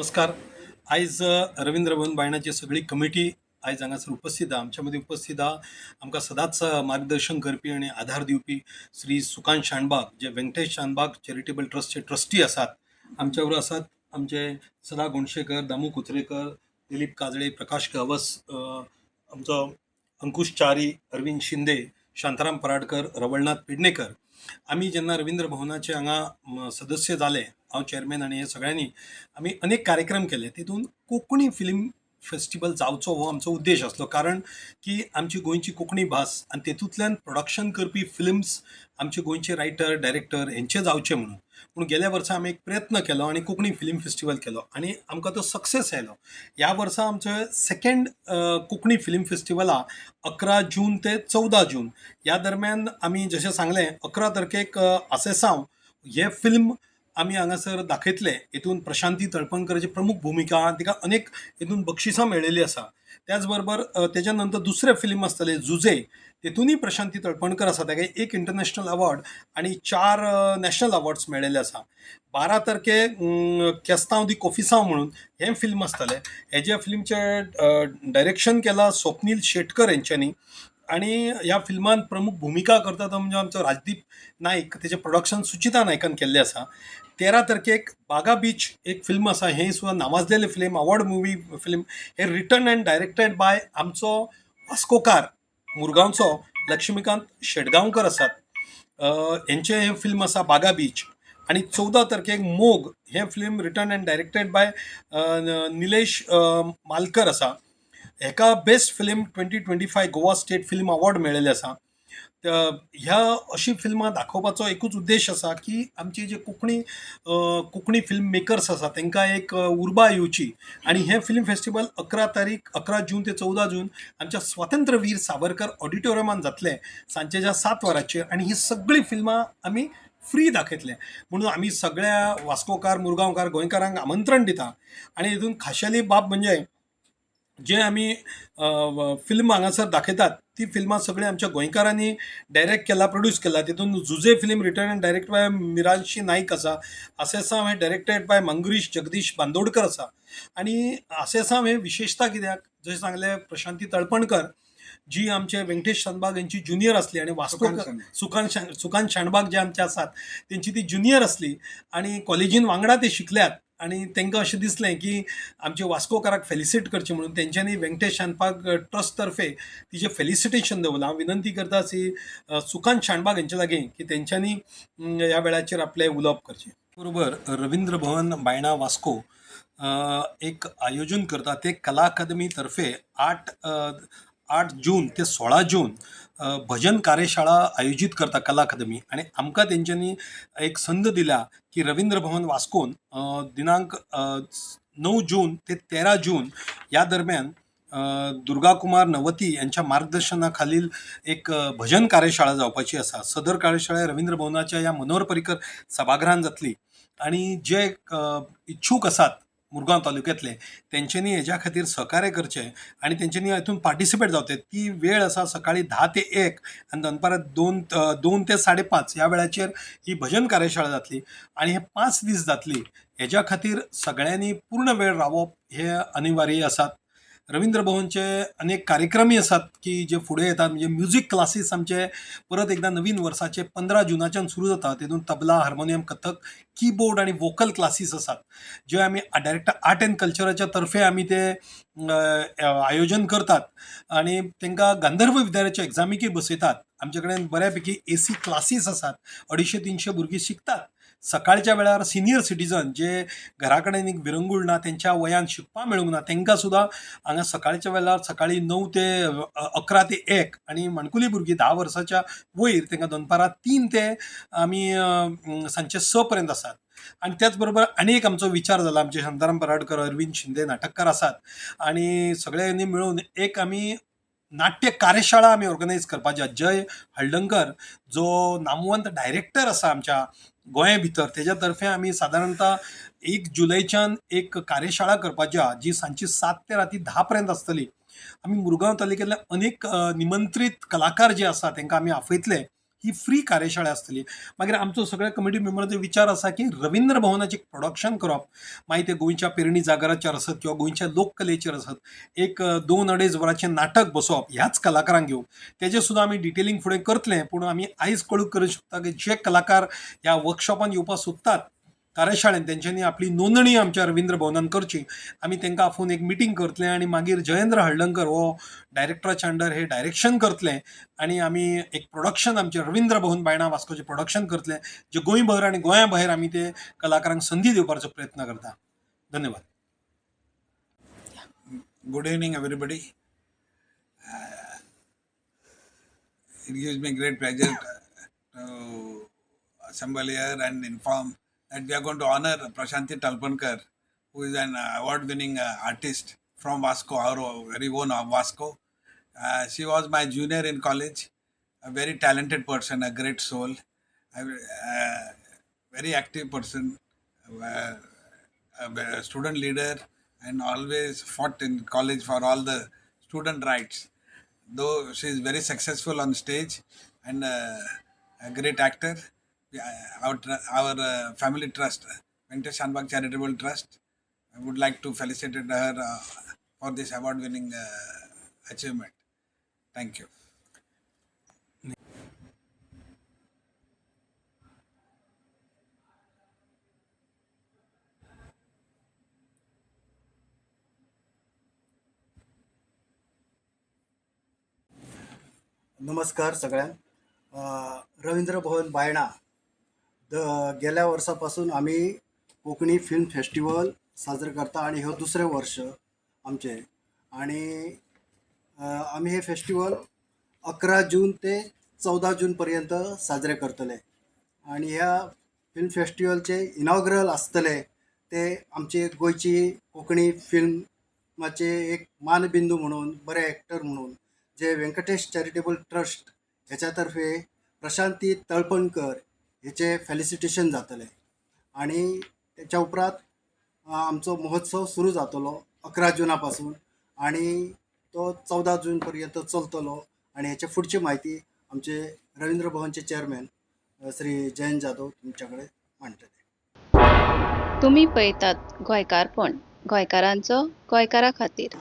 नमस्कार. आयज रवींद्र भवन बायणाची सगळी कमिटी आयज हांगासर उपस्थित आहा. आमच्या मदीं उपस्थित आहा आमकां सदांच मार्गदर्शन करपी आनी आधार दिवपी श्री सुकांत शाणबाग, जे व्यंकटेश शानबाग चॅरिटेबल ट्रस्टचे ट्रस्टी आसात. आमच्या बरोबर आसात आमचे सदा गुणशेकर, दामू कुत्रेकर, दिलीप काजळे, प्रकाश गावस, आमचो अंकुश च्यारी, अरविंद शिंदे, शांताराम पराडकर, रवळनाथ पेडणेकर. आमी जेन्ना रवींद्र भवनाचे हांगा सदस्य जाले, हांव चॅरमॅन आनी हे सगळ्यांनी आमी अनेक कार्यक्रम केले. तितून कोंकणी फिल्म फेस्टिवल जावचो हो आमचो उद्देश आसलो, कारण की आमची गोंयची कोंकणी भास आनी तेतूंतल्यान प्रोडक्शन करपी फिल्म्स आमचे गोंयचे रायटर डायरेक्टर हेंचे जावचे म्हणून. पूण गेल्या वर्सा आमी एक प्रयत्न केलो आनी कोंकणी फिल्म फेस्टिवल केलो आनी आमकां तो सक्सेस आयलो. ह्या वर्सा आमचें सेकेंड कोंकणी फिल्म फेस्टिवला 11 जून ते 14 जून ह्या दरम्यान आमी जशें सांगलें 11 तारखेक आसेसांव हें फिल्म आमी हांगासर दाखयतले. हितून प्रशांती तळपणकराची प्रमुख भुमिका, तिका अनेक हितून बक्षिसां मेळिल्लीं आसा. त्याच बरोबर तेच्या नंतर दुसरें फिल्म आसतलें जुजे, तेतूनय प्रशांती तळपणकर आसा, ताका एक इंटरनॅशनल अवॉर्ड आनी 4 नॅशनल अवॉर्ड्स मेळिल्ले आसा. 12 तारखेक केस्तांव दी कोफिसांव म्हणून हें फिल्म आसतलें. हेज्या फिल्मचें डायरेक्शन केलां स्वप्नील शेटकर हेंच्यांनी आनी ह्या फिल्मान प्रमुख भुमिका करता तो म्हणजे आमचो राजदीप नायक. तेजें प्रोडक्शन सुचिता नायकान केल्लें आसा. 13 तारखेक बागा बीच एक फिल्म आसा, हें सुद्दां नावाजलेलें फिल्म, अवॉर्ड मुवी फिल्म. हें रिटन एंड डायरेक्टेड बाय आमचो वास्कोकार मुरगांवचो लक्ष्मीकांत शेटगांवकर आसात. हेंचें हें फिल्म आसा बागा बीच. आनी 14 तारखेक मोग हें film written and directed by Nilesh Malkar आसा. हेका best film 2025 Goa state film award मेळिल्ले आसा. ह्या अशी फिल्मां दाखोवपाचो एकूच उद्देश आसा की आमची जे कोंकणी कोंकणी फिल्म मेकर्स आसा तांकां एक उर्बा येवची. आनी हें फिल्म फेस्टिवल 11 तारीख 11 जून ते 14 जून आमच्या स्वातंत्र्यवीर सावरकर ऑडिटोरियमान जातलें सांजेच्या 7 वरांचेर. आनी ही सगळीं फिल्मां आमी फ्री दाखयतले म्हणून आमी सगळ्या वास्कोकार, मुरगांवकार, गोंयकारांक आमंत्रण दिता. आनी हितून खाशेली बाब म्हणजे जे आमी फिल्म हांगासर दाखयतात ती फिल्मां सगळीं आमच्या गोंयकारांनी डायरेक्ट केला, प्रोड्यूस केला. तितून Juje film written and direct by Miranshi Naik आसा. आसेसांव हें डायरेक्टेड बाय मंगरीश जगदीश बांदोडकर आसा. आनी आसेसांव हें विशेशता कित्याक, जशें सांगलें प्रशांती तळपणकर जी आमचे व्यंकटेश शानबाग यांची ज्युनियर आसली आनी वास्को सुकांत शाणबाग जे आमचे आसात तेंची ती ज्युनियर आसली आनी कॉलेजीन वांगडा ते शिकल्यात. आनी तांकां अशें दिसलें की आमचे वास्कोकाराक फेलिसिट करचें म्हणून तेंच्यांनी व्यंकटेश शानबाग ट्रस्ट तर्फे तिजें फेलिसिटेशन दवरलां. हांव विनंती करता श्री सुकांत शाणबाग हेंचे लागीं की तेंच्यांनी ह्या वेळाचेर आपलें उलोवप करचें. बरोबर रवींद्र भवन बायणा वास्को एक आयोजन करता ते कला अकादमी तर्फे 8 जून ते 16 जून भजन कार्यशाळा आयोजीत करता कला अकादमी. आनी आमकां तेंच्यांनी एक संद दिल्या की रवींद्र भवन वास्कोन दिनांक 9 जून ते 13 जून ह्या दरम्यान दुर्गा कुमार नवती यांच्या मार्गदर्शनाखालील एक भजन कार्यशाळा जावपाची आसा. सदर कार्यशाळा रवींद्र भवनाच्या ह्या मनोहर पर्रीकर सभागृहान जातली आनी जे इच्छूक आसात मुरगांव तालुक्यांतले तेंच्यांनी हेज्या खातीर सहकार्य करचें आनी तेंच्यांनी हितून पार्टिसिपेट जावचें. ती वेळ आसा सकाळीं 10 ते 1 आनी दनपारां 2 ते 5:30 ह्या वेळाचेर ही भजन कार्यशाळा जातली आनी हे 5 दीस जातली. हेज्या खातीर सगळ्यांनी पूर्ण वेळ रावप हे अनिवार्य आसात. रवींद्र भवनचे अनेक कार्यक्रमय आसात की जे फुडें येतात, म्हणजे म्युजीक क्लासीस आमचे परत एकदां नवीन वर्साचे 15 जुनाच्यान सुरू जाता. तितून तबला, हार्मोनियम, कथक, किबोर्ड आनी वोकल क्लासीस आसात जे आमी डायरेक्ट आर्ट एंड कल्चराच्या तर्फे आमी ते आयोजन करतात आनी तांकां गंधर्व विद्यालयाच्या एग्जामीकय बसयतात. आमचे कडेन बऱ्या पैकी एसी क्लासीस आसात. 250-300 भुरगीं शिकतात. सकाळच्या वेळार सिनियर सिटीजन जे घरा कडेन एक विरंगूळ ना, तेंच्या वयान शिकपाक मेळूंक ना, तांकां सुद्दां हांगा सकाळच्या वेळार सकाळीं 9 ते 11 ते 1 आनी माणकुली भुरगीं 10 वर्साच्या वयर तांकां दनपारां 3 ते आमी सांजचे 6 पर्यंत आसात. आनी त्याच बरोबर आनी एक आमचो विचार जाला, आमचे शांताराम पराडकर, अरविंद शिंदे नाटककार आसात आनी सगळ्यांनी मेळून एक आमी नाट्य कार्यशाळा आमी ऑर्गनायज करपाची. जय हळदणकर जो नामवंत डायरेक्टर आसा आमच्या गोंया भितर, तेज्या तर्फे आमी सादारणता 1 जुलयच्यान एक कार्यशाळा करपाची आहा जी सांजची 7 ते राती 10 पर्यंत आसतली. आमी मुरगांव तालुक्यांतले अनेक निमंत्रीत कलाकार जे आसा तांकां आमी आपयतले. ही फ्री कार्यशाळा आसतली. मागीर आमचो सगळ्या कमिटी मेंबरांचो विचार आसा की रवींद्र भवनाचें प्रोडक्शन करप, मागीर तें गोंयच्या पेरणी जागराचेर आसत किंवा गोंयच्या लोककलेचेर आसत, एक 2-2.5 वरांचें नाटक बसोवप ह्याच कलाकारांक घेवन, तेजें सुद्दां आमी डिटेलिंग फुडें करतले. पूण आमी आयज कळीत करूंक शकता की जे कलाकार ह्या वर्कशॉपान येवपाक सोदतात कार्यशाळेन, तेंच्यांनी आपली नोंदणी आमच्या रवींद्र भवनान करची. आमी तांकां आफोवन एक मिटींग करतले आनी मागीर जयेंद्र हळदणकर हो डायरेक्टराच्या अंडर हे डायरेक्शन करतले आनी आमी एक प्रोडक्शन आमचें रवींद्र भवन बायणा वास्कोचें प्रोडक्शन करतले, जे गोंयभर आनी गोंया भायर आमी ते कलाकारांक संदी दिवपाचो प्रयत्न करता. धन्यवाद. Good evening, everybody. It gives me great pleasure to assemble here and inform that we are going to honor Prashanti Talpankar, who is an award-winning artist from Vasco, our very own Vasco. She was my junior in college, a very talented person, a great soul, a very active person, a student leader, and always fought in college for all the student rights. Though she is very successful on stage and a great actor, our family trust, Venkatesh Shanbhag Charitable Trust, I would like to felicitate her for this award-winning achievement. Thank you. नमस्कार सगळ्यांक. रवींद्र भवन बायणा गेल्या वर्सा पासून आमी Konkani film festival साजरो करता आनी ह्यो दुसरें वर्स आमचें. आनी आमी हें फेस्टिवल 11 जून ते 14 जून पर्यंत साजरे करतले. आनी ह्या फिल्म फेस्टिवलचे इनॉग्रल आसतले ते आमचे गोंयची कोंकणी फिल्माचे एक मानबिंदू म्हणून, बरे एक्टर म्हणून जे व्यंकटेश चॅरिटेबल ट्रस्ट हेच्या तर्फे प्रशांती तळपणकर हेचे फेलिसिटेशन जातलें. आनी तेच्या उपरांत आमचो महोत्सव सुरू जातलो 11 जुना पासून आनी तो 14 जून पर्यंत चलतलो. आनी हेचे फुडची म्हायती आमचे रवींद्र भवनचे चेअरमॅन श्री जयंत जाधव तुमच्या कडेन मांडटले. तुमी पळयतात गोंयकारपण, गोंयकारांचो गोंयकारा खातीर.